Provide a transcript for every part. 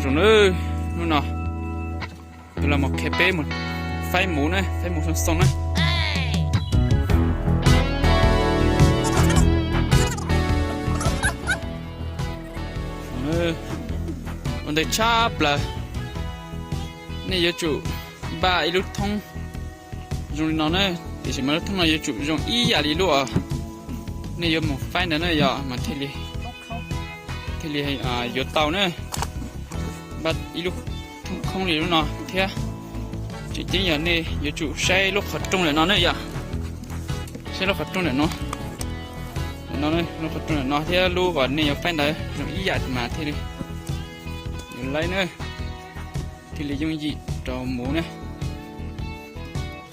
Zoo na, hnub no yuav los mus qhia peb mus faib muv na, faib muv xoo xoo na. Ua ntej tshaj plaws, nej yuav tsum npaj ib lub thoob zoo li no na, tiam sis mas lub thoob no yuav tsum zoo ib yam li lub uas nej yuav mus faib ntawd na yog mas thiaj li yuav tau na. Npaj ib lub thoob khoob li lub no thiab. Tseem ceeb yog nej yuav tsum saib lub qhov rooj ntawm no na yom, saib lub qhov rooj ntawm no, ntawm no, lub qhov rooj ntawm no thiab lub uas nej yuav faib ntawd zoo ib yam mas thiaj li yuav laib na, thiaj li yooj yim rau muv na.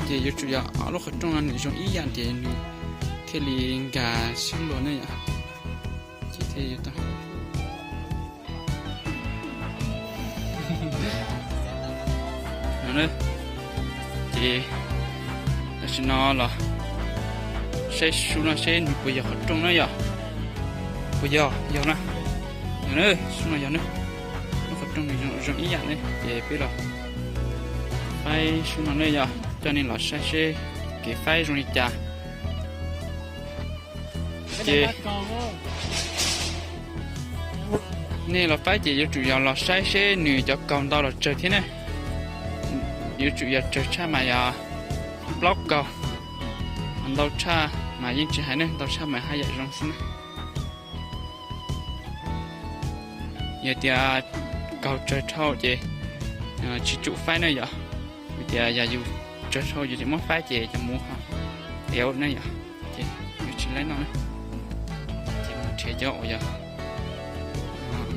Ces yuav tsum yog ob lub qhov rooj no nws zoo ib yam ces nws thiaj li nkag sib luag ne yom. Ces thiaj li tau. Ces tam sim no los saib sub no seb nws puas yog qhov rooj na yom. Puas yog? Yog na. Sub no yog ne, lub qhov rooj nws zoo ib yam ne ces peb los faib sub no ne yom, coj nej los saib seb kev faib zoo li cas. Ces nej los faib ces yuav tsum yog los saib seb nws cov kaus ntau los tsawg thiab ne. Yuav tsum yog tsawg tshaj mas yog plaub kaus, ntau tshaj mas yeej tsis hais ne, ntau tshaj mas haj yam zoo xwb na. Yog tias kaus tsawg dhau ces tsis tsum faib na yom. Vim tias yog yus tsawg dhau yus tsis muab faib ces cov muv ho tiav na yom, ces yuav tsis laib noj na. Ces mus nrhiav cov uas yog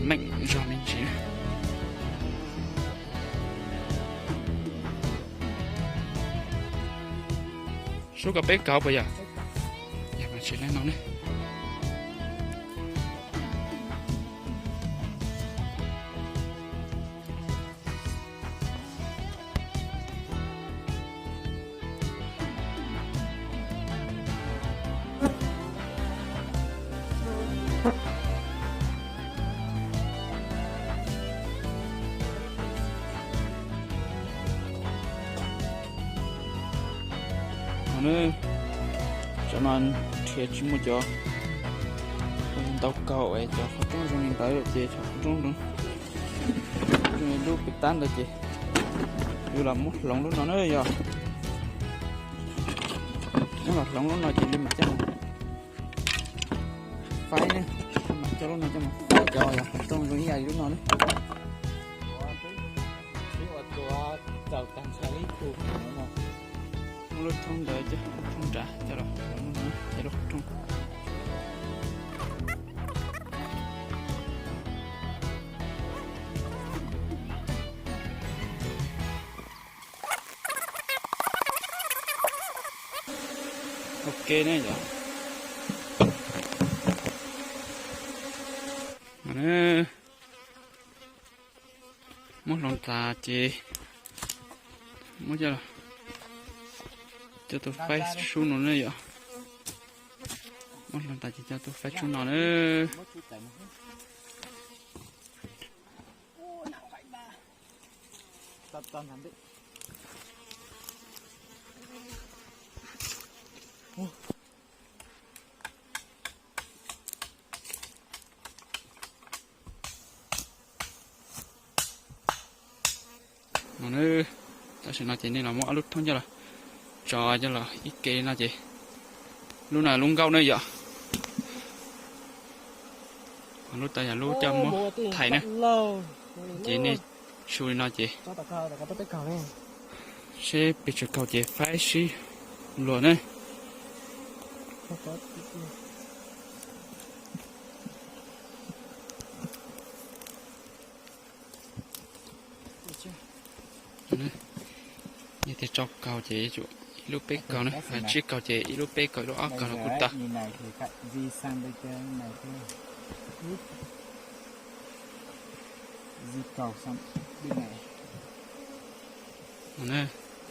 meem zog me ntsis na. Sub kom peb kaus puas yog? Yog mas tsis laib noj ne. Tam no nrhiav tsis muaj cov ntau kaus es cov qhov rooj zoo li ntawd ces cov qhov rooj zoo li lub pem tab ntawd ces yuav los muab hloov lub no na yog. Muab los hloov lub no ces li mam coj faib ne, mam coj lub no coj mus faib cov yog qhov rooj zoo ib yam li lub no ne. Muab lub thoob ntawd coj, lub thoob nrad coj los hloov lub no ces lub qhov rooj. Ok ne yom. Muab hloov tas ces muab coj, coj tuaj faib sub no ne yom. Muab hloov tas ces coj tuaj faib sub no na. Tam sim no ces nej los muab ob lub thoob coj los tso coj los ib ke no ces lub no lub nkauj ne yom. Lub tod yog lub coj muab thaij na. Ces nej su li no ces seb pes tsawg kaus ces faib sib luag ne. Yog tias rau kaus ces ib lub peb kaus na, tsib kaus ces ib lub peb kaus ib lub ob kaus los kuj tau.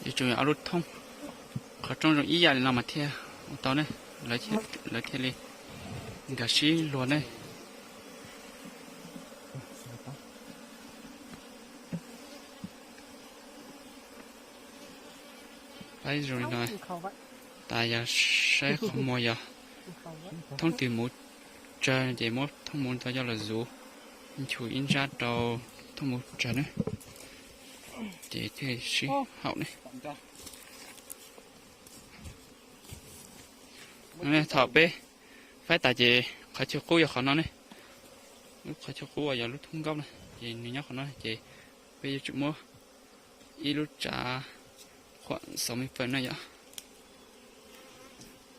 Yuav tsum ob lub thoob, qhov rooj zoo ib yam li no mas thiaj ua tau ne, lawv thiaj li nkag sib luag ne. Saib zoo li no, tas yog saib qhov muag yog thoob twg mus tsawg ces muab thoob mus ntawd coj los zuv, nchuav ib ntsab rau thoob mus tsawg na, ces thiaj sib haum ne. Thaum peb faib tas ces qhov chaw qub yog qhov no ne. Lub qhov chaw qub uas yog lub thoob nkaub na, ces nws nyob qhov no ces peb yuav tsum muab ib lub tsav khuam xaus me fawm na yom.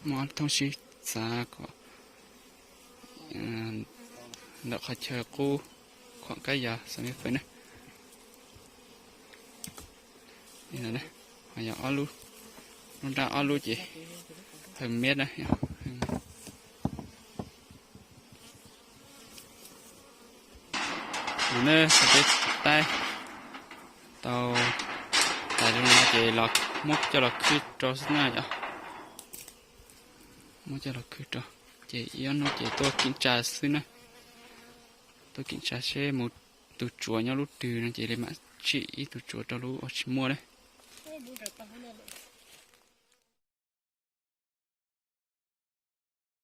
Muab thoob sib txav kom ntawm qhov chaw qub khuam kab yog xaus me fawm na. Ho yog ob lub, lub nrab ob lub ces hawm miab na. Nws ne, peb taib tau tas zoo no ces muab coj los khwb rau xwb na yom. Muab coj los khwb rau, ces ib ob hnub ces tuaj kiểm tra xwb na. Tuaj kiểm tra seb mus tus tsuav nyob lub twg no ces li mam tsim ib tug tsuav rau lub uas tsis muaj na.